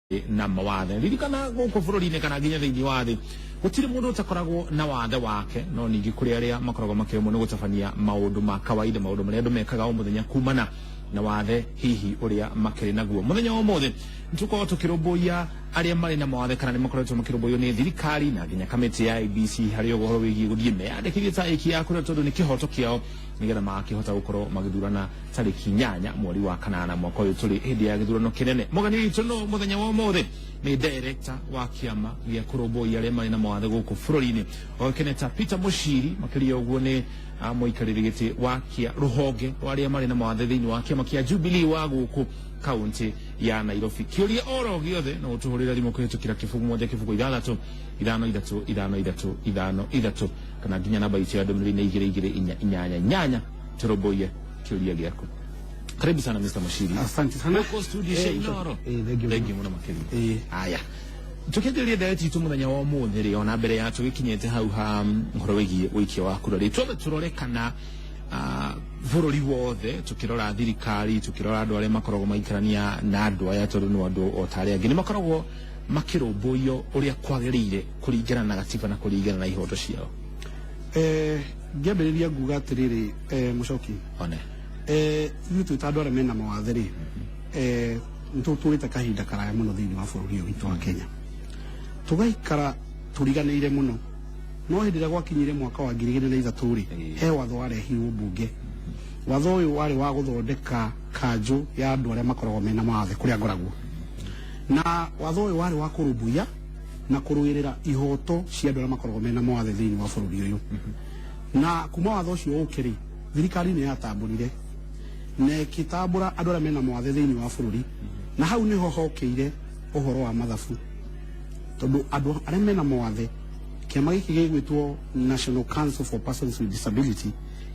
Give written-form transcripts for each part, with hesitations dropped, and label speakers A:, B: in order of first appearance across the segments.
A: Na mawathe ririkana gũkũ bũrũri-inĩ kana nginya thĩinĩ wa thĩ gũtirĩ mũndũ ũtakoragwo na wathe wake, no ningĩ kũrĩ arĩa makoragwo makĩremwo nĩ gũtabania maũndũ ma kawaida, maũndũ marĩa andũ mekaga o mũthenya kumana na wathe hihi ũrĩa makĩrĩ naguo. Mũthenya wa ũmũthĩ nĩtũkorwo tũkĩrũmbũiya arĩa marĩ na mawathe kana nĩ makoretwo makĩrũmbũiyo nĩ thirikari na nginya kamĩtĩ ya IEBC harĩ ũhoro wĩgiĩ gũthiĩ meyandĩkithie ta aikia a kura, tondũ nĩ kĩhoto kĩao nĩgetha magakĩhota gũkorwo magĩthurana tarĩki 8 mweri wa kanana mwaka ũyũ tũrĩ, hĩndĩ ya gĩthurano kĩnene. Mũgeni witũ no mũthenya wa ũmũthĩ nĩ director wa kĩama gĩa kũrũmbũiya arĩa marĩ na mawathe gũkũ bũrũri-inĩ, oĩkaine ta Peter Mushiri. Makĩria ũguo nĩ mũikarĩri gĩtĩ wa kĩa rũhonge rwa arĩa marĩ na mawathe thĩinĩ wa kĩama kĩa Jubilee wa gũkũ kaunti ya Nairobi. Kĩũria oro gĩothe no ũtũhũrĩre thimũ kũhĩtũkĩra 0 7 0 6 5 3 5 3 5 3 kana nginya namba itũ ya ndũmĩrĩri nĩ 2 2 4 8 8, tũrũmbũiye kĩũria gĩaku. Karibu sana, Mr. Mushiri.
B: Asante sana.
A: Gũkũ studio cia Inoro.
B: Thank you.
A: Thank you mũno makĩria. Aya, tukĩanjĩrĩria ndeereti itũ mũthenya wa ũmũthĩ rĩ, ona mbere ya tũgĩkinyĩte hau ha ũhoro wĩgiĩ ũikia wa kura rĩ, twambe tũrore kana bũrũri wothe, tukĩrora thirikari, tukĩrora andũ arĩa makoragwo maikarania na andũ aya, tondũ nĩ andũ o ta arĩa angĩ, nĩ makoragwo makĩrũmbũiyo ũrĩa kwagĩrĩire kũringana na gatiba na kũringana na ihoto ciao?
B: Ngĩambĩrĩria nguga atĩrĩrĩ, Mũcoki,
A: one
B: ithuĩ twĩ ta andũ arĩa mena mawathe rĩ, nĩ tũtũrĩte kahinda karaya mũno thĩinĩ wa bũrũri ũyũ witũ wa Kenya, tũgaikara tũriganĩire mũno. No hĩndĩ ĩrĩa gwakinyire mwaka wa 2003 rĩ, he watho warehirwo mbunge. Watho ũyũ warĩ wa gũthondeka kanjũ ya andũ arĩa makoragwo mena mawathe kũrĩa ngoragwo, na watho ũyũ warĩ wa kũrũmbũiya na kũrũĩrĩra ihoto cia andũ arĩa makoragwo mena mawathe thĩinĩ wa bũrũri ũyũ. Na kuma watho ũcio ũke rĩ, thirikari nĩ yatambũrire na ĩgĩtambũra andũ arĩa mena mawathe thĩinĩ wa bũrũri, na hau nĩho hokĩire ũhoro wa mathabu, tondũ andũ arĩa mena mawathe, kĩama gĩkĩ gĩgwĩtwo National Council for Persons with Disability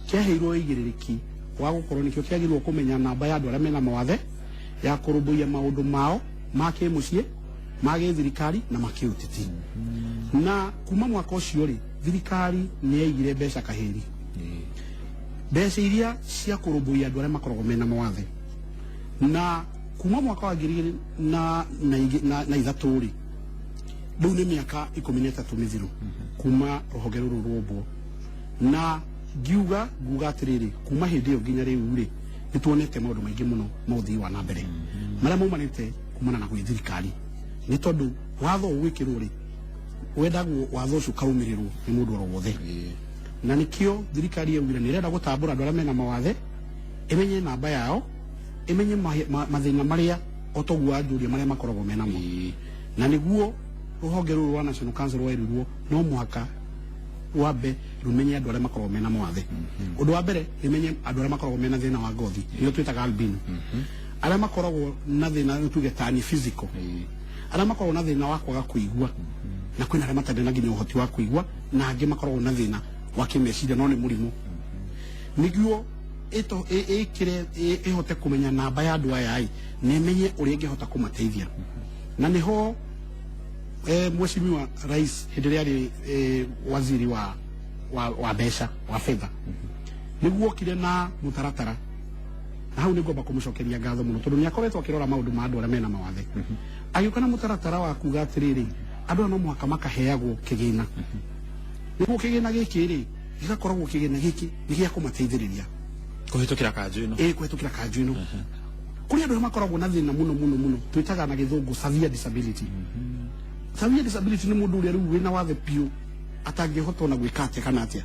B: kĩaheirwo ũigĩrĩrĩki wa gũkorwo nĩkĩo kĩagĩrĩirwo kũmenya namba ya andũ arĩa mena mawathe, ya kũrũmbũiya maũndũ mao ma kĩmũciĩ, ma gĩthirikari na ma kĩũteti. Na kuma mwaka ũcio rĩ, thirikari nĩ yaigire mbeca kahĩri, mbeca iria cia kũrũmbũiya andũ arĩa makoragwo mena mawathe. Na kuma mwaka wa ngiri igĩrĩ na ithatũ rĩ, rĩu nĩ mĩaka 13 mĩthiru kuma rũhonge rũrũ rwombwo. Na ngiuga nguga atĩrĩrĩ, kuma hĩndĩ ĩyo nginya rĩu rĩ, nĩ tuonete maũndũ maingĩ mũno ma ũthii wa na mbere marĩa maumanĩte kumana na gwĩ thirikari, nĩ tondũ watho ũgwĩkĩrwo rĩ, wendagwo watho ũcio ũkarũmĩrĩrwo nĩ mũndũ oro wothe. Na nĩkĩo thirikari yaugire nĩ ĩrenda gũtambũra andũ arĩa mena mawathe, ĩmenye namba yao, ĩmenye mathĩna marĩa o toguo wanjũria marĩa makoragwo menamo. Na nĩguo rũhonge rũrũ rwa National Council rwerirwo no mũhaka rwambe rumenye andũ arĩa makoragwo mena mawathe. Ũndũ wa mbere, rĩmenye andũ arĩa makoragwo mena thĩna wa ngothi, nĩo twĩtaga albino, arĩa makoragwo na thĩna tuge tani physical, arĩa makoragwo na thĩna wa kwaga kũigua, na kwĩna arĩa matarĩ na nginya ũhoti wa kũigua, na angĩ makoragwo na thĩna wa kĩmeciria no nĩ mũrimũ, nĩguo ĩkĩre ĩhote kũmenya namba ya andũ aya ĩ, na ĩmenye ũrĩa ĩngĩhota kũmateithia. Na nĩho mheshimiwa rais, hĩndĩ ĩrĩa arĩ waziri wa mbeca, wa fedha, nĩguo okire na mũtaratara. Na hau nĩ ngwamba kũmũcokeria ngatho mũno, tondũ nĩ akoretwo akĩrora maũndũ ma andũ arĩa mena mawathe. Agĩũka na mũtaratara wa kuga atĩrĩrĩ, andũ aya no mũhaka makaheagwo kĩgĩna, nĩguo kĩgĩna gĩkĩ rĩ, gĩgakoragwo kĩgĩna gĩkĩ nĩ gĩa kũmateithĩrĩria
A: kũhĩtũkĩra kanjũ ĩno.
B: Ĩ, kũhĩtũkĩra kanjũ ĩno, kũrĩ andũ arĩa makoragwo na thĩna mũno mũno mũno twĩtaga na gĩthũngũ severe disability. Severe disability nĩ mũndũ ũrĩa rĩu wĩna wathe biũ, atangĩhota ona gwĩka atĩa kana atĩa.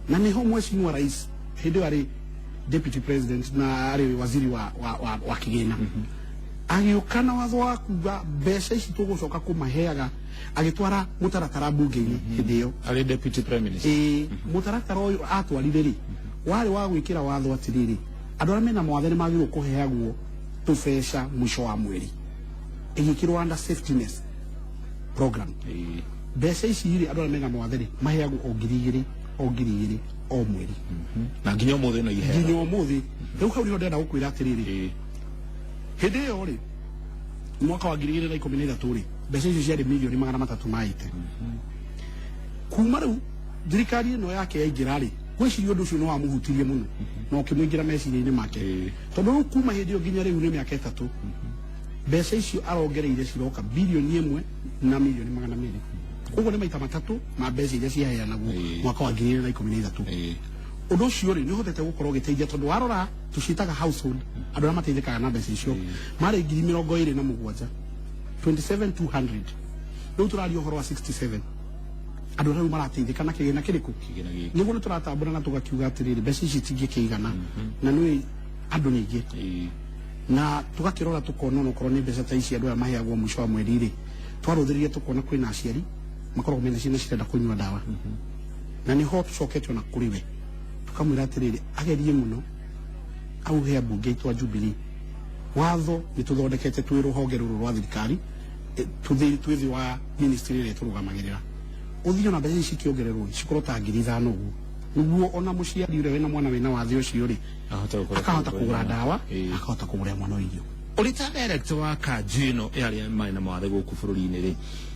B: Na nĩho mheshimiwa rais, hĩndĩ ĩyo arĩ deputy president na arĩ waziri wa kĩgĩna, agĩũka na watho wa kuga mbeca ici tũgũcoka kũmaheaga. Agĩtwara mũtaratara mbunge-inĩ hĩndĩ ĩyo
A: arĩ deputy prime minister.
B: Ĩĩ, mũtaratara ũyũ atwarire rĩ, warĩ wa gwĩkĩra watho atĩrĩrĩ, andũ arĩa mena mawathe nĩ magĩrĩirwo kũheagwo tũbeca mũico wa mweri, ĩgĩkĩrwo under safety net program. Mbeca ici rĩ, andũ arĩa mena mawathe rĩ, maheagwo o 2,000, o 2,000 o mweri.
A: Na nginya ũmũthĩ no iheagwo?
B: Nginya ũmũthĩ. Rĩu hau nĩho ndĩrenda gũkwĩra atĩrĩrĩ, hĩndĩ ĩyo rĩ, mwaka wa 2013 rĩ, mbeca icio ciarĩ mirioni 380. Kuma rĩu thirikari ĩno yake yaingĩra rĩ, ngwĩciria ũndũ ũcio nĩ wamũhutirie mũno na ũkĩmũingĩra meciria-inĩ make, tondũ rĩu kuma hĩndĩ ĩyo nginya rĩu nĩ mĩaka 3. Mbeca icio arongereire ciroka 1,200,000,000. Koguo nĩ maita matatũ ma mbeca iria ciaheanagwo mwaka wa 2013. Ũndũ ũcio rĩ nĩ ũhotete gũkorwo ũgĩteithia tondũ warora tũciĩtaga household andũ arĩa mateithĩkaga na mbeca icio marĩ 27,000, 27,200. Rĩu tũraria ũhoro wa 67 andũ arĩa rĩu marateithĩka na kĩgĩna kĩrĩkũ? Nĩguo nĩ tũratambũra na tũgakiuga atĩrĩrĩ, mbeca ici itingĩkĩigana na nĩ andũ nĩ aingĩ, na tũgakĩrora tũkona onokorwo nĩ mbeca ta ici andũ aya maheagwo mũico wa mweri rĩ, twarũthĩrĩria tũkona kwĩna aciari makoragwo mena ciana cirenda kũnyua ndawa, na nĩho tũcokete ona kũrĩ we tukamwĩra atĩrĩrĩ, agerie mũno auhe ambunge aitũ a Jubilee. Watho nĩ tũthondekete twĩ rũhonge rũrũ rwa thirikari, twĩ thĩ wa ministry ĩrĩa ĩtũrũgamagĩrĩra, ũthiĩ ona mbeca ici cikĩongererwo cikorwo ta 5,000 ũguo, nĩguo ona mũciari ũrĩa wĩna mwana wĩna wathe ũcio rĩ akahota kũgũra ndawa, akahota kũgũrĩra mwana irio.
A: Ũrĩ ta director wa kanjũ ĩno ya arĩa marĩ na mawathe gũkũ bũrũri-inĩ rĩ,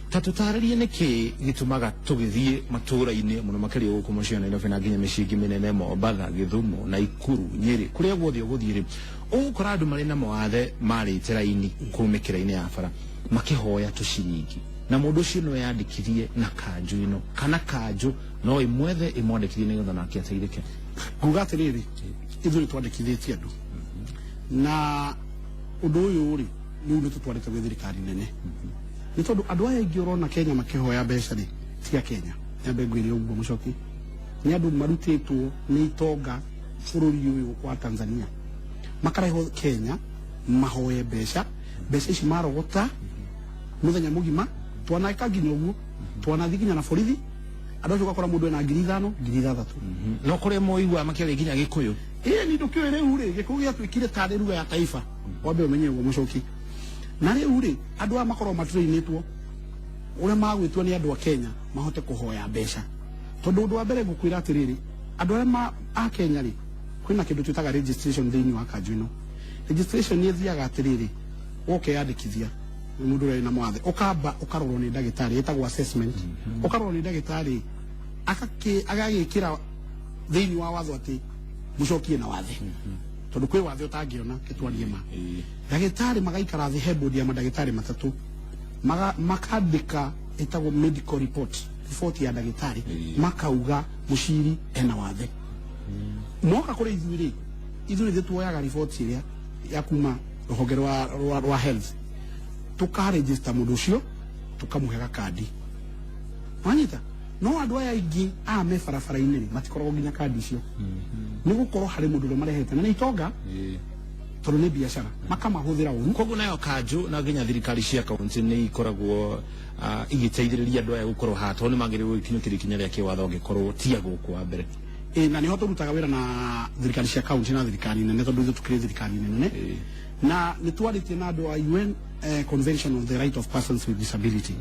A: ta tũtarĩrie nĩkĩ gĩtũmaga tũgĩthiĩ matũũra-inĩ mũno makĩria gũkũ mũciĩ wa Nairobi na nginya mĩciĩ ĩngĩ mĩnene Mombatha, Gĩthumo, Naikuru, Nyĩrĩ, kũrĩa guothe ũgũthiĩ rĩ, ũgũkora andũ marĩ na mawathe marĩte raini kũu mĩkĩra-inĩ ya bara makĩhoya tũciringi, na mũndũ ũcio no eyandĩkithie na kanjũ ĩno kana kanjũ no ĩmwethe ĩmwandĩkithie nĩgetha nake ateithĩke.
B: Nguga atĩrĩrĩ, ithuĩ nĩ twandĩkithĩtie andũ na ũndũ ũyũ rĩ rĩu nĩ tũtwarĩte gwĩ thirikari nene, nĩ tondũ andũ aya aingĩ ũrona Kenya makĩhoya mbeca rĩ ti a Kenya. Nyambe ngwĩre ũguo mũcoki, nĩ andũ marutĩtwo nĩ itonga bũrũri ũyũ wa Tanzania makarehwo Kenya mahoe mbeca. Mbeca ici marogota mũthenya mũgima, twanaka nginya ũguo, twanathiĩ nginya na borithi. Andũ acio ũgakora mũndũ ena 5,000, 6,000.
A: No kũrĩa moigua makĩaria nginya Gĩkũyũ.
B: Ĩĩ ni ndũkĩũĩ rĩu rĩ, Gĩkũyũ gĩatuĩkire tarĩ lugha ya taifa. Wambe ũmenye ũguo mũcoki. Na rĩu rĩ, andũ aya makoragwo matũrainĩtwo ũrĩa magwĩtwo nĩ andũ a Kenya mahote kũhoya mbeca. Tondũ ũndũ wa mbere ngũkwĩra atĩrĩrĩ, andũ arĩa a Kenya rĩ, kwĩna kĩndũ twĩtaga registration thĩinĩ wa kanjũ ĩno. Registration nĩ ĩthiaga atĩrĩrĩ, ũkeyandĩkithia nĩ mũndũ ũrĩa wĩna mawathe, ũkamba ũkarorwo nĩ ndagĩtarĩ, ĩtagwo assessment. Ũkarorwo nĩ ndagĩtarĩ agagĩkĩra thĩinĩ wa watho atĩ mũcokie na wathe, tondũ kwĩ wathe ũtangĩona kĩtwarie ma. Ndagĩtarĩ magaikara thĩ he bodi ya mandagĩtarĩ matatũ, makandĩka ĩtagwo medical report, report ya ndagĩtarĩ, makauga mũciri ena wathe. Moka kũrĩ ithuĩ rĩ, ithuĩ nĩ tuoyaga report ĩrĩa ya kuma rũhonge rwa health, tukaregister mũndũ ũcio, tukamũhe gakandi. Wanyita? No andũ aya aingĩ aya me barabara-inĩ rĩ, matikoragwo nginya kandi icio. Nĩ gũkorwo harĩ mũndũ ũrĩa marehete na nĩ itonga, tondũ nĩ biacara, makamahũthĩra ũru.
A: Koguo nayo kanjũ na nginya thirikari cia kaunti nĩ ikoragwo igĩteithĩrĩria andũ aya gũkorwo haha, tondũ nĩ magĩrĩirwo gũkinyũkĩria ikinya rĩa kĩwatho angĩkorwo ti a gũkũ wa mbere.
B: Na nĩho tũrutaga wĩra na thirikari cia kaunti na thirikari nene, tondũ ithuĩ tũkĩrĩ thirikari nene. Na nĩ twarĩtie na andũ a UN Convention on the Right of Persons with Disability.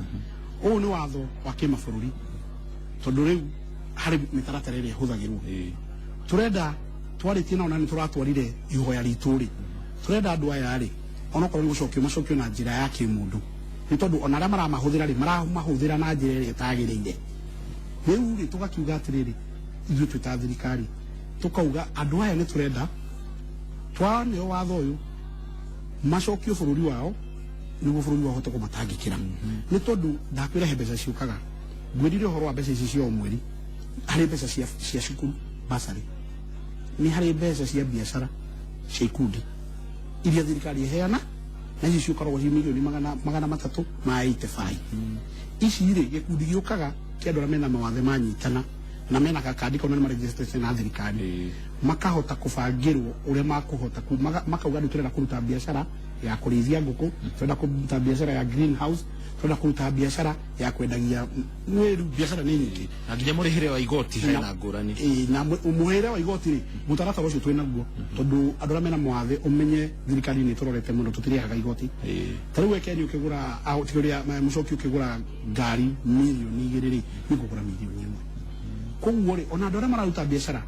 B: Ũyũ nĩ watho wa kĩmabũrũri, tondũ rĩu harĩ mĩtaratara ĩrĩa ĩhũthagĩrwo. Tũrenda twarĩtie nao na nĩ tũratwarire ihoya ritũ rĩ, tũrenda andũ aya rĩ, onokorwo nĩ gũcokio macokio na njĩra ya kĩmũndũ, nĩ tondũ ona arĩa maramahũthĩra rĩ, maramahũthĩra na njĩra ĩrĩa ĩtagĩrĩire. Rĩu rĩ, tũgakiuga atĩrĩrĩ, ithuĩ twĩ ta thirikari tũkauga andũ aya nĩ tũrenda twaneo watho ũyũ macokio bũrũri wao, nĩguo bũrũri wao ũhote kũmatangĩkĩra. Nĩ tondũ ndakwĩra he mbeca ciũkaga, ngwĩrire ũhoro wa mbeca ici cia o mweri, harĩ mbeca cia cukuru basarĩ, nĩ harĩ mbeca cia biacara cia ikundi iria thirikari ĩheana, na ici ciũkaragwo ci milioni 385. Ici rĩ, gĩkundi gĩũkaga kĩa andũ arĩa mena mawathe manyitana na mena gakandi kau na nĩ maregistrĩte na thirikari, makahota kũbangĩrwo ũrĩa makũhota makauga rĩu tũrenda kũruta biacara ya kũrĩithia ngũkũ, tũrenda kũruta biacara ya greenhouse, tũrenda kũruta biacara ya kwendagia rĩu biacara nĩ nyingĩ.
A: Na nginya mũrĩhĩre wa igoti hena ngũrani.
B: Na mũrĩhĩre wa igoti rĩ, mũtaratara ũcio twĩ naguo, tondũ andũ arĩa mena mawathe ũmenye thirikari nĩ ĩtũrorete mũno, tũtirĩhaga igoti. Ta rĩu we Kenya ũkĩgũra, tiga ũrĩa, mũcoki ũkĩgũra ngari 2 milioni rĩ, nĩ ũkũgũra 1 milioni. Koguo rĩ, ona andũ arĩa mararuta biacara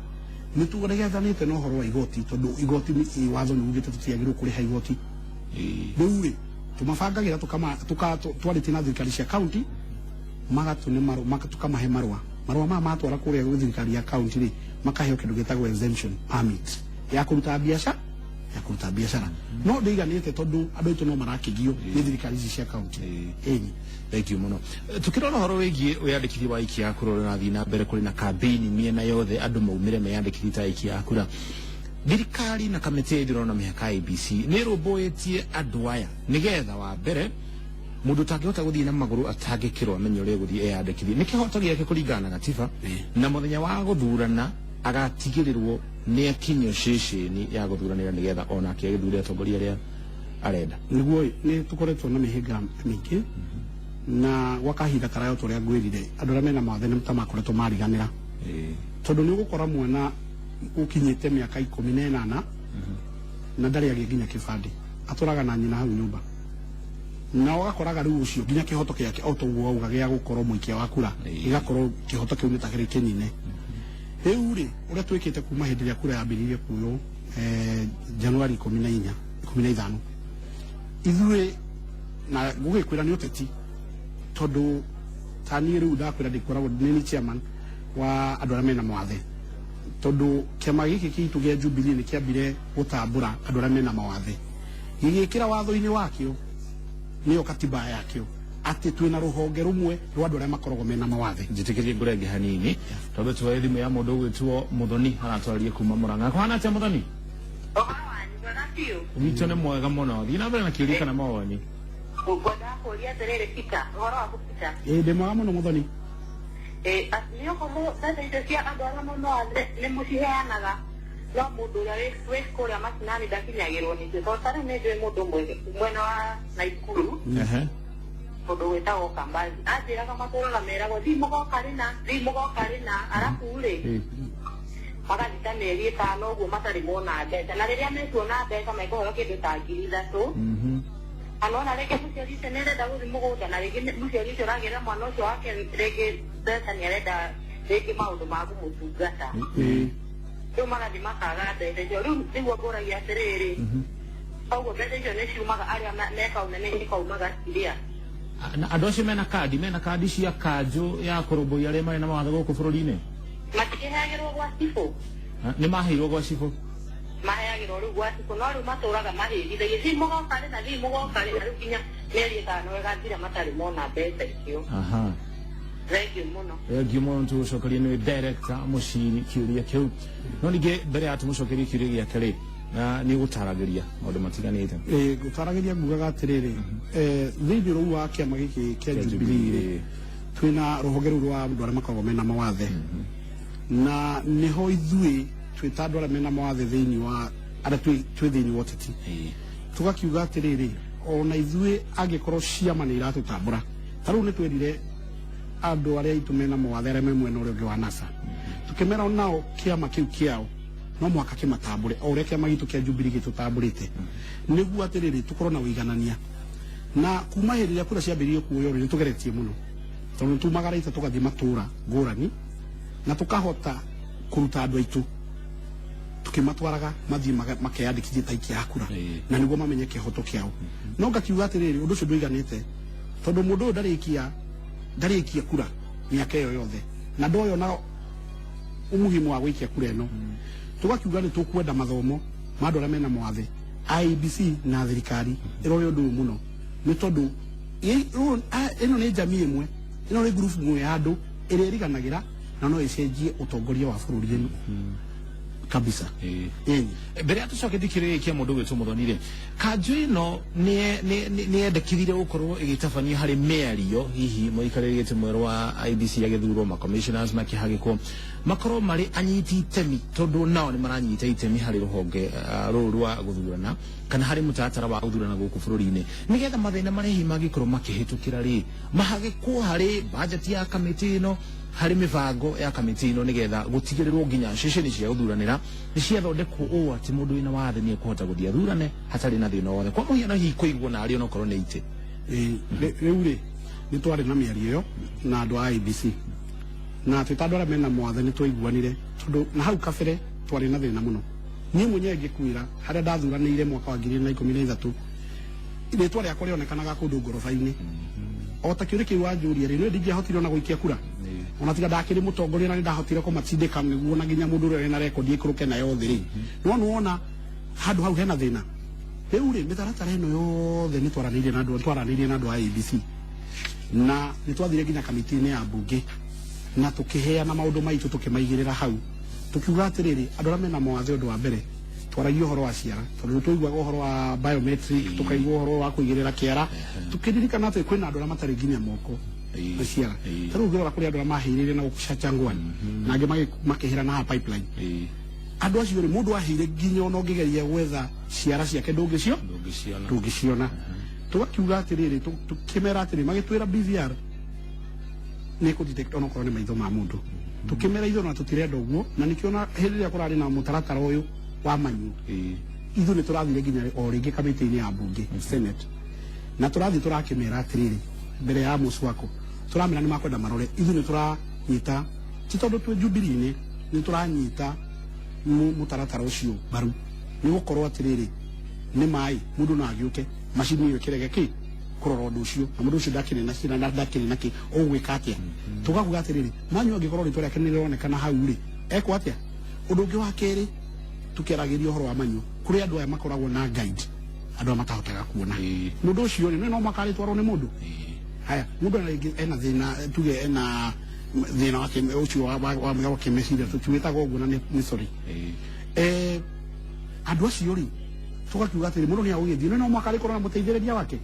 B: nĩ tũregethanĩte na ũhoro wa igoti, tondũ igoti nĩ watho nĩ ugĩte tũtiagĩrĩirwo kũrĩha igoti. Rĩu rĩ, tũmabangagĩra twarĩtie na thirikari cia kaunti, magatũne marũa, tukamahe marũa. Marũa maya matwara kũrĩa gwĩ thirikari ya kaunti rĩ, makaheo kĩndũ gĩtagwo exemption permit ya kũruta biacara. Ya kũruta biacara no ndĩiganĩte tondũ andũ aitũ no marakĩgio nĩ thirikari ici cia kaunti. Ĩni.
A: Thank you muno. Tukirora horo wigie wiyandikithia wa aikia a kura ũrĩa ũrathiĩ na mbere, kũrĩ na kambĩini mĩena yothe andũ maumĩre meyandĩkithie ta aikia a kura. Thirikari na kamĩtĩ ya ithurano na mĩhaka IEBC nĩ ĩrũmbũĩtie andũ aya nĩgetha wa mbere mũndũ ũtangĩhota gũthiĩ na magũrũ atangĩkĩrwo amenye ũrĩa egũthiĩ eyandĩkithie, nĩ kĩhoto gĩake kũringana na gatiba, na mũthenya wa gũthurana agatigĩrĩrwo nĩ akinyio ceceni ya gũthuranĩra nĩgetha onake agĩthure atongoria arĩa arenda.
B: Nĩguo nĩ tũkoretwo na mĩhĩnga mĩingĩ na gwa kahinda karaya ta ũrĩa ngwĩrire, andũ arĩa mena mawathe nĩ ta makoretwo mariganĩra, tondũ nĩ ũgũkora mwana ũkinyĩte mĩaka 18 na ndarĩ agĩe nginya kĩbandĩ, atũraga na nyina hau nyũmba, na ũgakoraga rĩu ũcio nginya kĩhoto gĩake o toguo wauga gĩa gũkorwo mũikia wa kura gĩgakorwo kĩhoto kĩu nĩ ta kĩrĩ kĩnine. Rĩu rĩ, ũrĩa twĩkĩte kuma hĩndĩ ĩrĩa kura yambĩrĩirie kuoywo Januari 14, 15, ithuĩ na ngũgĩkwĩra nĩ ũteti, tondũ ta niĩ rĩu ndakwĩra ndĩkoragwo nĩ ni chairman wa andũ arĩa mena mawathe, tondũ kĩama gĩkĩ gitũ gĩa Jubilee nĩ kĩambire gũtambũra andũ arĩa mena mawathe, gĩgĩkĩra watho-inĩ wakĩo, nĩyo katiba yakĩo, atĩ twĩna rũhonge rũmwe rwa andũ arĩa makoragwo mena mawathe.
A: Njĩtĩkĩrie ngũrenge hanini tondũ tuoe thimũ ya mũndũ ũgwĩtwo Mũthoni, aratwarĩrie kuma Mũrang'a. Kũhana atĩa, Mũthoni?
C: Ũhoro wanyu mwega biũ.
A: Witũ nĩ mwega mũno. Thiĩ na mbere na kĩũria kana mawoni.
C: Ngwendaga kũũria atĩrĩrĩ, Peter, ũhoro waku, Peter?
B: Ĩĩ, ndĩ mwega mũno, Mũthoni.
C: Nĩ ũkomo mbeca icio cia andũ arĩa mawathe nĩ mũciheanaga, no mũndũ ũrĩa wĩ kũrĩa macinani ndakinyagĩrwo nĩcio, tondũ ta rĩu nĩ njũĩ mũndũ ũmwe mwena wa Naikuru, mũndũ wĩtagwo Kambazi, anjĩraga matũraga meragwo thiĩ mũgoka rĩna, thiĩ mũgoka rĩna, arabu rĩ magathiĩ ta mĩeri 5 ũguo matarĩ mona mbeca, na rĩrĩa mekuona mbeca mekũheo kĩndũ ta 3,000. Kana ona rĩngĩ mũciari ũcio nĩ arenda gũthiĩ mũgũnda, na rĩngĩ mũciari ũcio ũragĩra mwana ũcio wake rĩngĩ mbeca, nĩ arenda rĩngĩ maũndũ ma kũmũtungata, rĩu magathiĩ makaga mbeca icio. Rĩu nĩguo ngũragia atĩrĩrĩ, koguo mbeca icio nĩ ciumaga arĩa mekauna nĩ ikaumaga ciria?
A: Na andũ acio mena kandi cia kanjũ ya kũrũmbũiya arĩa marĩ na mawathe gũkũ bũrũri-inĩ?
C: Matikĩheagĩrwo gwa cibũ.
A: Nĩ maheirwo gwa cibũ.
C: Maheagĩrwo rĩu gwa cibũ, no rĩu matũraga mahĩgithagia thiĩ mũgoka rĩ na thiĩ mũgoka rĩ, na rĩu nginya mĩeri 5 ĩgathira matarĩ mona mbeca icio. Thengiũ mũno.
A: Thengiũ mũno. Tũgũcokeria nĩ director Mũciri kĩũria kĩu, no ningĩ mbere ya tũmũcokerie kĩũria gĩake rĩ, na nĩ ũgũtaragĩria maũndũ matiganĩte.
B: Ĩĩ, ngũtaragĩria ngugaga atĩrĩrĩ, thĩinĩ rũu wa kĩama gĩkĩ kĩa
A: Kĩa
B: Jubilee
A: Jubilee.
B: rĩ, twĩna rũhonge rũu rwa andũ arĩa makoragwo mena mawathe, na nĩho ithuĩ twĩta andũ arĩa mena mawathe thĩinĩ wa arĩa twĩ thĩinĩ wa ũteti, tugakiuga atĩrĩrĩ, ona ithuĩ angĩkorwo ciama nĩ iratũtambũra, ta rĩu nĩ twĩrire andũ arĩa aitũ mena mawathe arĩa me mwena ũrĩa ũngĩ wa NASA, tukĩmera onao kĩama kĩu kĩao no mũhaka kĩmatambũre o ũrĩa kĩama gitũ kĩa Jubilee gĩtũtambũrĩte, nĩguo atĩrĩrĩ tũkorwo na ũiganania. Na kuma hĩndĩ ĩrĩa kura ciambĩrĩirie kuoywo rĩ, nĩ tũgeretie mũno, tondũ nĩ tumagarĩte tũgathiĩ matũra ngũrani na tũkahota kũruta andũ aitũ tukimatwaraga mathiĩ makeyandĩkithie ta aikia a kura, na nĩguo mamenye kĩhoto kĩao. No ngakiuga atĩrĩrĩ, ũndũ ũcio ndũiganĩte, tondũ mũndũ ũyũ ndarĩkia kura mĩaka ĩyo yothe na ndoyo na umuhimu wa gũikia kura ĩno. Tugakiuga nĩ tũkwenda mathomo ma andũ arĩa mena mawathe. IEBC na thirikari ĩrore ũndũ ũyũ mũno, nĩ tondũ ĩno nĩ jamii ĩmwe, ĩno nĩ ngurubu ĩmwe ya andũ ĩrĩa ĩriganagĩra na no ĩcenjie ũtongoria wa bũrũri ĩno kabisa. Ĩni.
A: Mbere ya tũcoketie kĩũria gĩkĩ kĩa mũndũ ũgwĩtwo Mũthoni rĩ, kanjũ ĩno nĩ yendekithire gũkorwo ĩgĩtabanio harĩ mĩario, hihi mũikarĩri gĩtĩ mwerũ wa IEBC agĩthurwo, ma commissioners makĩhagĩkwo, makorwo marĩ anyiti itemi, tondũ nao nĩ maranyita itemi harĩ rũhonge rũrũ rwa gũthurana kana harĩ mũtaratara wa gũthurana gũkũ bũrũri-inĩ, nĩgetha mathĩna marĩa hihi mangĩkorwo makĩhĩtũkĩra rĩ, mahagĩkwo harĩ bajeti ya kamĩtĩ ĩno, harĩ mĩbango ya kamĩtĩ ĩno, nĩgetha gũtigĩrĩrwo nginya ceceni cia gũthuranĩra nĩ ciathondekwo ũũ atĩ mũndũ wĩna wathe nĩ ekũhota gũthiĩ athurane hatarĩ na thĩna wothe, kwa mũhiano hihi kũigwo na arĩ onokorwo nĩ itĩ.
B: Ĩĩ, rĩu rĩ, nĩ twarĩ na mĩario ĩyo na andũ a IEBC, na twĩ ta andũ arĩa mena mawathe nĩ twaiguanire, tondũ na hau kabere twarĩ na thĩna mũno. Niĩ mwenyewe ngĩkwĩra harĩa ndathuranĩire mwaka wa 2013, rĩtwa rĩakwa rĩonekanaga kũndũ ngoroba-inĩ. O ta kĩũria kĩu wanjũria rĩ, niĩ ndingĩahotire ona gũikia kura, ona tiga ndakĩrĩ mũtongoria na nĩ ndahotire kũmatindĩka nĩguo na nginya mũndũ ũrĩa wĩna rekondi ĩikũrũke nayo thĩ rĩ, no nĩwona Handũ hau hena thĩna. Rĩu rĩ, mĩtaratara ĩno yothe nĩ twaranĩirie na andũ, twaranĩirie na andũ a IEBC, na nĩ twathire nginya kamĩtĩ-inĩ ya mbunge na tũkĩheana maũndũ maitũ, tũkĩmaigĩrĩra hau, tukiuga atĩrĩrĩ, andũ arĩa mena mawathe, ũndũ wa mbere twaragia ũhoro wa ciara, tondũ nĩ twaiguaga ũhoro wa biometric, tukaigua ũhoro wa kũigĩrĩra kĩara, tukĩririkana atĩ kwĩna andũ arĩa matarĩ nginya moko na ciara. Ta rĩu ũngĩrora kũrĩ andũ arĩa mahĩrĩire na gũkũ Changwani na angĩ makĩhĩra na haha Pipeline. Andũ acio rĩ, mũndũ ahĩire nginya ona ũngĩgeria gwetha ciara ciake ndũngĩcio
A: Ndũngĩciona.
B: Ndũngĩciona. Tũgakiuga atĩrĩrĩ, tũkĩmera atĩrĩ, magĩtwĩra BVR nĩ kũ detect onokorwo nĩ maitho ma mũndũ. Tũkĩmera ithuĩ ona tũtirenda ũguo, na nĩkĩo ona hĩndĩ ĩrĩa kũrarĩ na mũtaratara ũyũ wa manyu, ithuĩ nĩ tũrathire nginya o rĩngĩ kamĩtĩ-inĩ ya mbunge, Senate, na tũrathiĩ tũrakĩmera atĩrĩrĩ, mbere ya Muswako tũramera nĩ makwenda marore. Ithuĩ nĩ tũranyita, ti tondũ twĩ Jubilee-inĩ, nĩ tũranyita mũtaratara ũcio mbaru, nĩ gũkorwo atĩrĩrĩ, nĩ maĩ mũndũ no agĩũke macini ĩyo ĩkĩrege kĩ kũrora ũndũ ũcio, na mũndũ ũcio ndakĩrĩ na cina na ndakĩrĩ na kĩ ũgwĩka atĩa. Tũgakuga atĩrĩrĩ, manyu angĩkorwo rĩtwa rĩake nĩ rĩronekana hau rĩ, ekwo atĩa? Ũndũ ũngĩ wa kerĩ, tukĩaragĩria ũhoro wa manyu, kũrĩ andũ aya makoragwo na guide, andũ aya matahotaga kuona. Mũndũ ũcio rĩ, no mũhaka arĩtwarwo nĩ mũndũ. Haya, mũndũ ena rĩngĩ ena thĩna, tuge ena thĩna wa ũcio wa kĩmeciria, tũtiwĩtaga ũguo na nĩ sorry. Andũ acio rĩ, tũgakiuga atĩrĩ, mũndũ nĩ agũgĩthiĩ no mũhaka arĩkorwo na mũteithĩrĩria wake.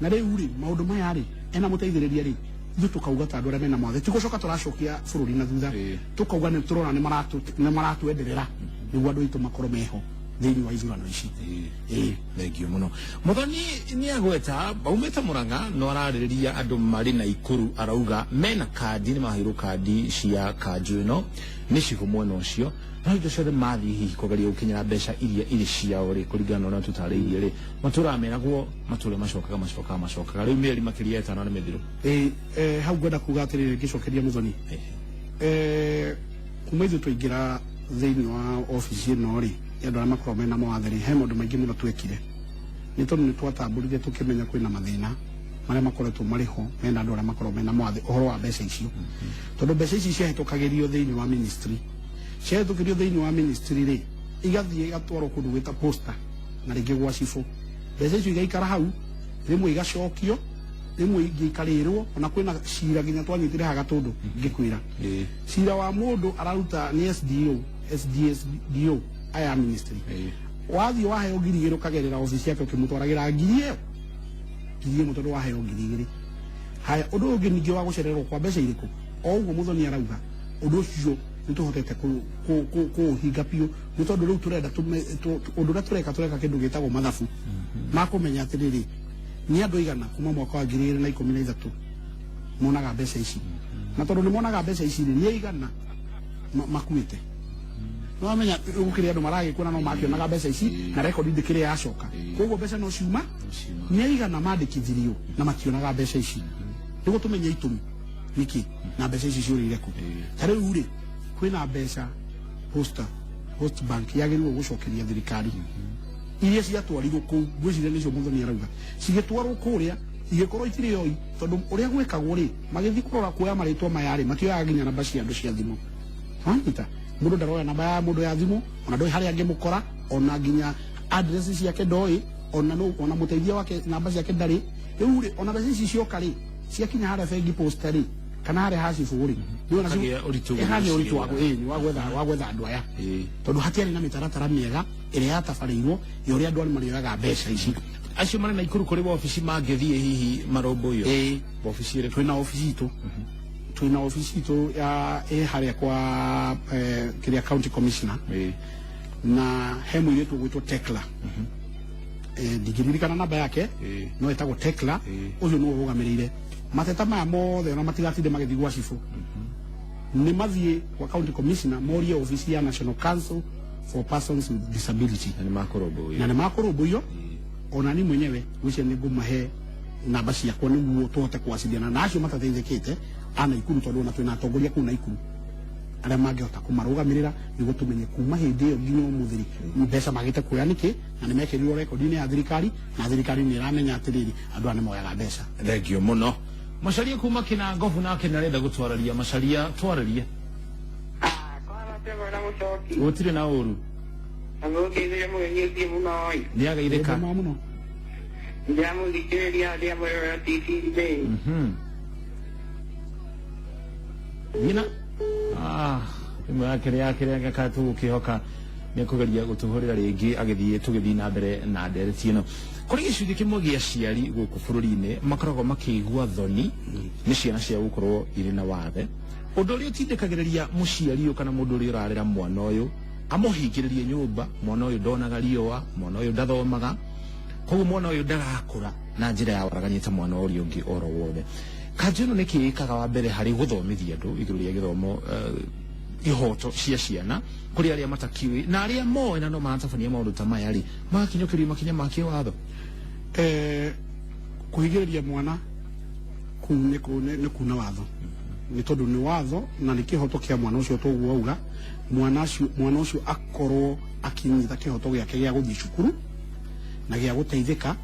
B: Na rĩu rĩ, maũndũ maya rĩ, ena mũteithĩrĩria rĩ, ithuĩ tũkauga ta andũ arĩa mena mawathe, ti gũcoka tũracokia bũrũri na thutha. Tũkauga nĩ tũrona nĩ maratwenderera nĩguo andũ aitũ makorwo meho thĩinĩ wa ithurano ici.
A: Thank you mũno. Muthoni nĩ agweta aumĩte Murang'a, no ararĩrĩria andũ marĩ na Ikuru, arauga mena kandi, nĩ maheirwo kandi cia kanjũ ĩno nĩ cibũ mwena ũcio, no indo ciothe mathiĩ hihi kũgeria gũkinyĩra mbeca iria irĩ ciao rĩ, kũringana na ũrĩa tũtarĩirie rĩ, matũraga meragwo matũre macokaga macokaga macokaga rĩu mĩeri makĩria 5 nĩ mĩthiru.
B: Ĩĩ, hau ngwenda kuga atĩrĩrĩ, ngĩcokeria Muthoni, kuma ithuĩ twaingĩra thĩinĩ wa obici ĩno rĩ, ya andũ arĩa makoragwo mena mawathe rĩ, he maũndũ maingĩ mũno twekire, nĩ tondũ nĩ twatambũrire tũkĩmenya kwĩna mathĩna marĩa makoretwo marĩ ho mena andũ arĩa makoragwo mena mawathe, ũhoro wa mbeca icio, tondũ mbeca ici ciahĩtũkagĩrio thĩinĩ wa ministry, ciahĩtũkĩrio thĩinĩ wa ministry rĩ, igathiĩ igatwarwo kũndũ gwĩta posta na rĩngĩ gwa cibũ. Mbeca icio igaikara hau, rĩmwe igacokio, rĩmwe ingĩ ikarĩrwo. Ona kwĩna cira nginya twanyitire haha Gatũndũ, ngĩkwĩra cira wa mũndũ araruta nĩ SDO, SDSDO aya ministry. Wathiĩ waheo 2,000, ũkagerera obici yake ũkĩmũtwaragĩra ngiri ĩyo, 1,000, tondũ waheo 2,000. Haya, ũndũ ũngĩ ningĩ wa gũcererwo kwa mbeca irĩkũ, o ũguo Mũthoni arauga, ũndũ ũcio nĩ tũhotete kũũhinga biũ, nĩ tondũ rĩu tũrenda ũndũ ũrĩa tũreka, tũreka kĩndũ gĩtagwo mathabu ma kũmenya atĩrĩrĩ, nĩ andũ aigana kuma mwaka wa 2013 monaga mbeca ici, na tondũ nĩ monaga mbeca ici rĩ, nĩ aigana makuĩte. No wamenya gũkĩrĩ andũ maragĩkua na no makĩonaga mbeca ici na rekondi ndĩkĩrĩ yacoka, koguo mbeca no ciuma. Nĩ aigana mandĩkithirio na mationaga mbeca ici, nĩguo tũmenye itũmi nĩkĩ na mbeca ici ciũrĩire kũ. Ta rĩu rĩ, kwĩna mbeca posta, Post Bank yagĩrĩirwo gũcokeria thirikari iria ciatwarirwo kũu, ngwĩciria nĩcio Mũthoni arauga, cigĩtwarwo kũrĩa igĩkorwo itirĩ oi, tondũ ũrĩa gwĩkagwo rĩ, magĩthiĩ kũrora kuoya marĩtwa maya rĩ, matioyaga nginya namba cia andũ cia thimũ. Wanyita, mũndũ ndaroya namba ya mũndũ ya thimũ, ona ndoĩ harĩa angĩmũkora, ona nginya address ciake ndoĩ, ona no ona mũteithia wake namba ciake ndarĩ. Rĩu rĩ, ona mbeca ici cioka rĩ, ciakinya harĩa bengi posta rĩ, kana harĩa ha cibũ rĩ, nĩwona
A: Hakagĩa ũritũ.
B: Hagĩa ũritũ wa wa gwetha gwetha andũ aya, tondũ hatiarĩ na mĩtaratara mĩega ĩrĩa yatabarĩirwo ya ũrĩa andũ arĩa marĩoyaga mbeca ici.
A: Acio marĩ na Ikuru, kũrĩ wabici mangĩthiĩ hihi marũmbũiyo?
B: Ĩĩ.
A: Wabici ĩrĩkũ?
B: Twĩna obici itũ ya ĩ harĩa kwa kĩrĩa county commissioner, na he mũirĩtu ũgwĩtwo Tekla, ndingĩririkana namba yake, no ĩtagwo Tekla. Ũcio nĩwe ũrũgamĩrĩire mateta maya mothe, ona matigatinde magĩthiĩ gwa cibũ, nĩ mathiĩ kwa county commissioner morie obici ya National Council for Persons with Disability.
A: Na nĩ makũrũmbũiyo.
B: Na nĩ makũrũmbũiyo. Ona ni mwenyewe gwĩciria nĩ ngũmahe namba ciakwa nĩguo tũhote kuwasiliana na acio matateithĩkĩte a Naikuru, tondũ ona twĩna atongoria kũu Naikuru arĩa mangĩhota kũmarũgamĩrĩra, nĩguo tũmenye kuma hĩndĩ ĩyo nginya ũmũthĩ rĩ, mbeca magĩte kuoya nĩkĩ, na nĩ mekĩrirwo rekondi-inĩ ya thirikari, na thirikari nĩ ĩramenya atĩrĩrĩ, andũ aya nĩ moyaga mbeca.
A: Thank you mũno. Macaria kuma Kinangobu nake nĩ arenda gũtwarĩria. Macaria, twarĩrie.
C: Kwara temo na mũcoki.
A: Gũtirĩ na ũru.
C: Amũgeithĩre mũgeni ũcio mũno ĩ.
A: Nĩ ageithĩka.
B: Nĩ mũno.
C: Ndĩramũthikĩrĩria ndĩramwĩrorera TV-inĩ.
A: Nyina ĩmwe yake nĩ yake reka tũgũkĩhoka nĩ kũgeria gũtũhũrĩra rĩngĩ agĩthiĩ tũgĩthiĩ na mbere na ndereti ĩno. Kũrĩ gĩcunjĩ kĩmwe gĩa aciari gũkũ bũrũri-inĩ makoragwo makĩigua thoni nĩ ciana ciao gũkorwo irĩ na wathe, ũndũ ũrĩa ũtindĩkagĩrĩria mũciari ũyũ kana mũndũ ũrĩa ũrarera mwana ũyũ amũhingĩrĩrie nyũmba. Mwana ũyũ ndonaga riũa, mwana ũyũ ndathomaga, koguo mwana ũyũ ndarakũra na njĩra ya waragania ta mwana ũrĩa ũngĩ oro wothe. Kanjũ ĩno nĩkĩ ĩkaga wa mbere harĩ gũthomithia andũ igũrũ rĩa gĩthomo, ihoto cia ciana kũrĩ arĩa matakiũĩ na arĩa moĩ na no maratabania maũndũ ta maya rĩ, magakinyũkĩrio makinya ma kĩwatho?
B: Kũhingĩrĩria mwana kũu nĩ kuna watho, nĩ tondũ nĩ watho na nĩ kĩhoto kĩa mwana ũcio. Toguo auga mwana ũcio akorwo akinyita kĩhoto gĩake gĩa gũthiĩ cukuru na gĩa gũteithĩka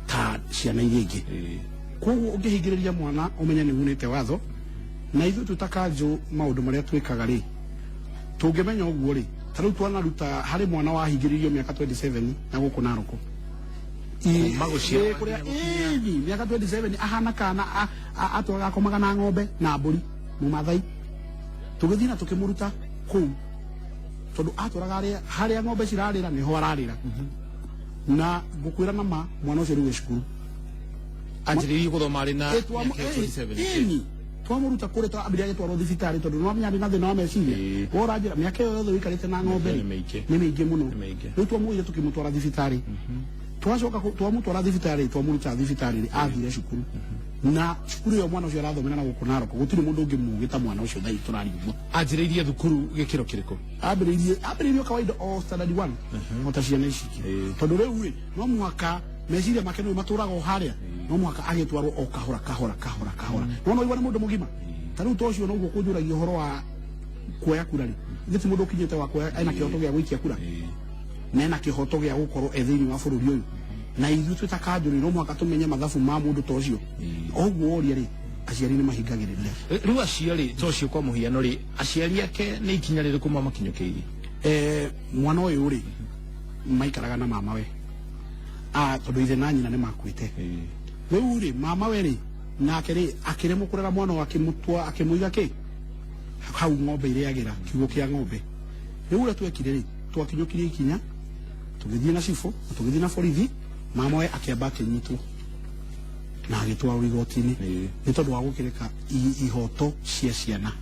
B: ta ciana iria ingĩ. Koguo ũngĩhingĩrĩria mwana ũmenye nĩ unĩte watho. Na ithuĩ twĩ ta kanjũ, maũndũ marĩa twĩkaga rĩ, tũngĩmenya ũguo rĩ, ta rĩu twanaruta harĩ mwana wahingĩrĩirio mĩaka 27 na gũkũ Naroko.
A: Kuma gũciarwo
B: Kũrĩa
A: nginya
B: ĩni mĩaka 27 ahana kana atwaga akomaga na ng'ombe na mbũri mũmathai. Tũgĩthiĩ na tũkĩmũruta kũu tondũ atwaraga harĩa ng'ombe cirarĩra nĩho ararĩra, na ngũkwĩra na ma mwana ũcio rĩu e cukuru.
A: Anjĩrĩirie gũthoma arĩ na mĩaka 27?
B: Ĩni, twamũruta kũrĩa twambirie agĩtwarwo thibitarĩ tondũ nĩwamenya arĩ na thĩna wa meciria. We ũranjĩra mĩaka ĩyo yothe ũikarĩte na ng'ombe
A: Nĩ
B: rĩ,
A: mĩingĩ.
B: Nĩ mĩingĩ mũno.
A: Nĩ mĩingĩ.
B: Rĩu twamũire tũkĩmũtwara thibitarĩ, twacoka twamũtwara thibitarĩ, twamũruta thibitarĩ rĩ, athire cukuru, na cukuru ĩyo mwana ũcio arathomera na gũkũ Narok gũtirĩ mũndũ ũngĩ mũgĩ ta mwana ũcio thaa tũraria ũguo.
A: Anjĩrĩirie thukuru gĩkĩro kĩrĩkũ?
B: Ambĩrĩirie kawaida o standard 1 o ta ciana ici ingĩ. Tondũ rĩu rĩ, no mũhaka meciria make nĩ matũraga o harĩa, no mũhaka agĩtwarwo o kahora kahora kahora kahora, no igua nĩ mũndũ mũgima. Ta rĩu to ũcio noguo kũnjũragia ũhoro wa kuoya kura rĩ, ithe ti mũndũ ũkinyĩte wa kuoya, ena kĩhoto gĩa gũikia kura na ena kĩhoto gĩa gũkorwo e thĩinĩ wa bũrũri ũyũ, na ithuĩ twĩ ta kanjũ rĩ, no mũhaka tũmenye mathabu ma mũndũ ta ũcio. Ũguo woria rĩ, aciari nĩ mahingagĩrĩria.
A: Rĩu aciari ta ũcio kwa mũhiano rĩ, aciari ake nĩ ikinya rĩrĩkũ mamakinyũkĩirie?
B: Mwana ũyũ rĩ, maikaraga na mama we, tondũ ithe na nyina nĩ makuĩte. Rĩu rĩ, mama we rĩ, nake rĩ, akĩremwo kũrera mwana ũyũ, akĩmũtwa akĩmũiga kĩ hau ng'ombe irĩagĩra kiugũ kĩa ng'ombe. Rĩu ũrĩa twekire rĩ, twakinyũkirie ikinya tũgĩthiĩ na cibũ na tũgĩthiĩ na borithi. Mama we akĩamba akĩnyitwo na agĩtwarwo igoti-inĩ nĩ tondũ wa gũkĩreka ihoto cia ciana.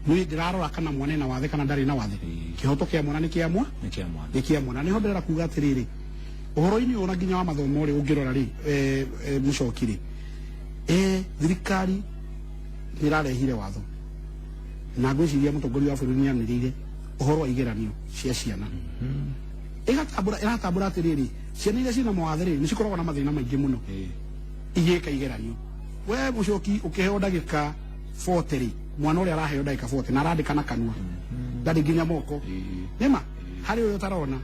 B: Nĩ ndĩrarora kana mwana ena wathe kana ndarĩ na wathe. Kĩhoto kĩa mwana nĩ kĩa mwa
A: Nĩ kĩa mwana.
B: Nĩ kĩa mwana. Nĩho ndĩrenda kuga atĩrĩrĩ, ũhoro-inĩ ũyũ na nginya wa mathomo rĩ, ũngĩrora rĩ, mũcoki rĩ, thirikari nĩ ĩrarehire watho, na ngwĩciria mũtongoria wa bũrũri nĩ anĩrĩire ũhoro wa igeranio cia ciana. Ĩgatambũra, ĩratambũra atĩrĩrĩ, ciana iria ciĩna mawathe rĩ, nĩ cikoragwo na mathĩna maingĩ mũno igĩka igeranio. We mũcoki, ũkĩheo ndagĩka 40 rĩ, mwana ũrĩa araheo ndagĩka 40 na arandĩka na kanua, ndarĩ nginya moko nĩma harĩ ũrĩa ũtarona.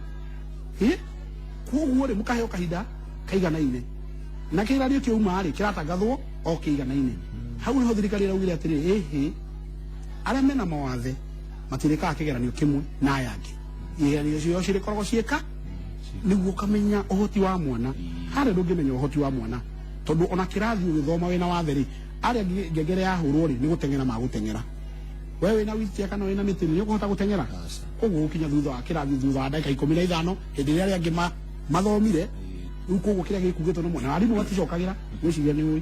B: Koguo rĩ, mũkaheo kahinda kaiganaine na kĩgeranio kĩauma rĩ, kĩratangathwo o kĩiganaine. Hau nĩho thirikari ĩraugire atĩrĩ, ĩhĩ, arĩa mena mawathe matirĩkaga kĩgeranio kĩmwe na aya angĩ, igeranio ciao cirĩkoragwo ciĩka nĩguo ũkamenya ũhoti wa mwana. Harĩa ndũngĩmenya ũhoti wa mwana, tondũ ona kĩrathi ũgĩthoma wĩna wathe rĩ, arĩa angĩ ngengere yahũrwo rĩ, nĩ gũteng'era magũteng'era. We wĩna wheelchair kana wĩna mĩtĩ nĩ ũkũhota gũteng'era? Koguo gũkinya thutha wa kĩrathi thutha wa ndagĩka 15, hĩndĩ ĩrĩa arĩa angĩ mathomire rĩu. Koguo kĩrĩa gĩkugĩtwo nĩ mwana, arimũ maticokagĩra, gwĩciria nĩ ũĩ.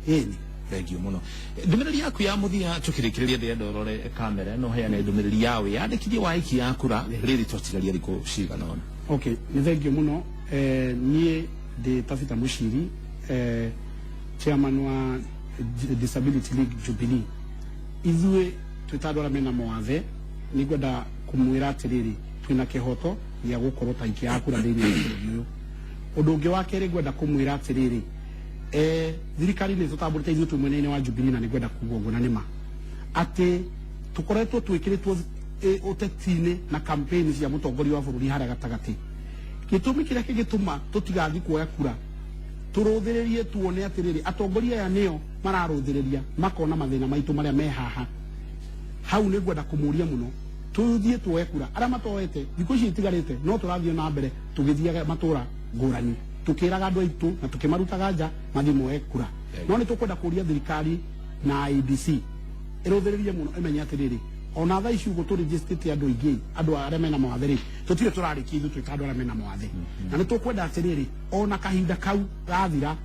B: Ĩni.
A: Thank you mũno. Ndũmĩrĩri yaku ya mũthia tũkĩrĩkĩrĩria, ndĩrenda ũrore kamera no heane ndũmĩrĩri ya wĩyandĩkithia wa aikia a kura rĩrĩ twatigaria thikũ cigana ũna.
B: Okay, nĩ thank you mũno. Niĩ ndĩ Tabitha Mũciri, chairman wa Disability League Jubilee. Ithuĩ twĩ ta andũ arĩa mena mawathe, nĩ ngwenda kũmwĩra atĩrĩrĩ, twĩna kĩhoto gĩa gũkorwo ta aikia a kura thĩinĩ wa bũrũri ũyũ. Ũndũ ũngĩ wa kerĩ, ngwenda kũmwĩra atĩrĩrĩ, thirikari nĩ tũtambũrĩte ithuĩ twĩ mwena-inĩ wa Jubilee, na nĩ ngwenda kuga ũguo na nĩ ma atĩ tũkoretwo twĩkĩrĩtwo ũteti-inĩ na campaign cia mũtongoria wa bũrũri harĩa gatagatĩ. Gĩtũmi kĩrĩa kĩngĩtũma tũtigathiĩ kuoya kura, tũrũthĩrĩrie tuone atĩrĩrĩ, atongoria aya nĩo mararũthĩrĩria makona mathĩna maitũ marĩa me haha. Hau nĩ ngwenda kũmũria mũno. Tuthiĩ tuoe kura. Arĩa matoete, thikũ ici itigarĩte no tũrathiĩ na mbere tũgĩthiaga matũra ngũrani, tukĩraga andũ aitũ na tũkĩmarutaga nja mathiĩ moe kura. No nĩ tũkwenda kũria thirikari na IEBC ĩrũthĩrĩrie mũno, ĩmenye atĩrĩrĩ, ona thaa ici ũguo tũrĩgĩstĩte andũ aingĩ, andũ arĩa mena mawathe rĩ, tũtirĩ tũrarĩkia ithuĩ twĩta andũ arĩa mena mawathe. Na nĩ tũkwenda atĩrĩrĩ, ona kahinda kau gathira,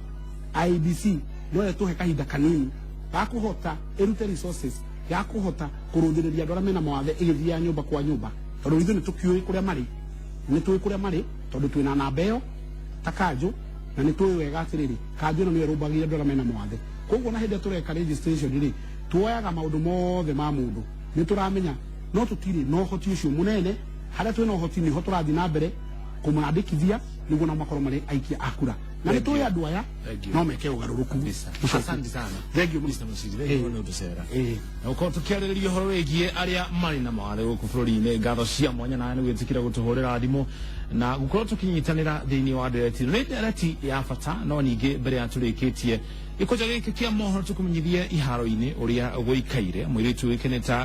B: IEBC no ĩtũhe kahinda kanini ga kũhota ĩrute resources ya kũhota kũrũthĩrĩria andũ arĩa mena mawathe, ĩgĩthiaga nyũmba kwa nyũmba, tondũ ithuĩ nĩ tũkĩũĩ kũrĩa marĩ, nĩ tũĩ kũrĩa marĩ tondũ twĩna namba ĩyo ta kanjũ, na nĩ tũĩ wega atĩrĩrĩ, kanjũ ĩno nĩyo ĩrũmbagĩria andũ arĩa mena mawathe. Koguo na hĩndĩ ĩrĩa tũreka registration rĩ, tuoyaga maũndũ mothe ma mũndũ. Nĩ tũramenya no tũtirĩ na ũhoti ũcio mũnene. Harĩa twĩna ũhoti nĩho tũrathiĩ na mbere kũmandĩkithia nĩguo nao makorwo marĩ aikia a kura, na nĩ tũĩ andũ aya
A: Thank you.
B: no meke ũgarũrũku.
A: Kabisa.
B: Mũcoki.
A: Asante sana.
B: Thank you mũno.
A: Mr. Muciri, thank you nĩ ũtũcera na ũkorwo tũkĩarĩrĩria ũhoro wĩgiĩ arĩa marĩ na mawathe gũkũ bũrũri-inĩ. Ngatho cia mwanya nawe nĩ gwĩtĩkĩra gũtũhũrĩra thimũ na gũkorwo tũkĩnyitanĩra thĩinĩ wa ndereti. Nĩ ndereti ya bata. No ningĩ mbere ya tũrĩkĩtie gĩkũnja gĩkĩ kĩa mohoro, tũkũmenyithie iharo-inĩ ũrĩa gũikaire mũirĩtu wĩkeneta.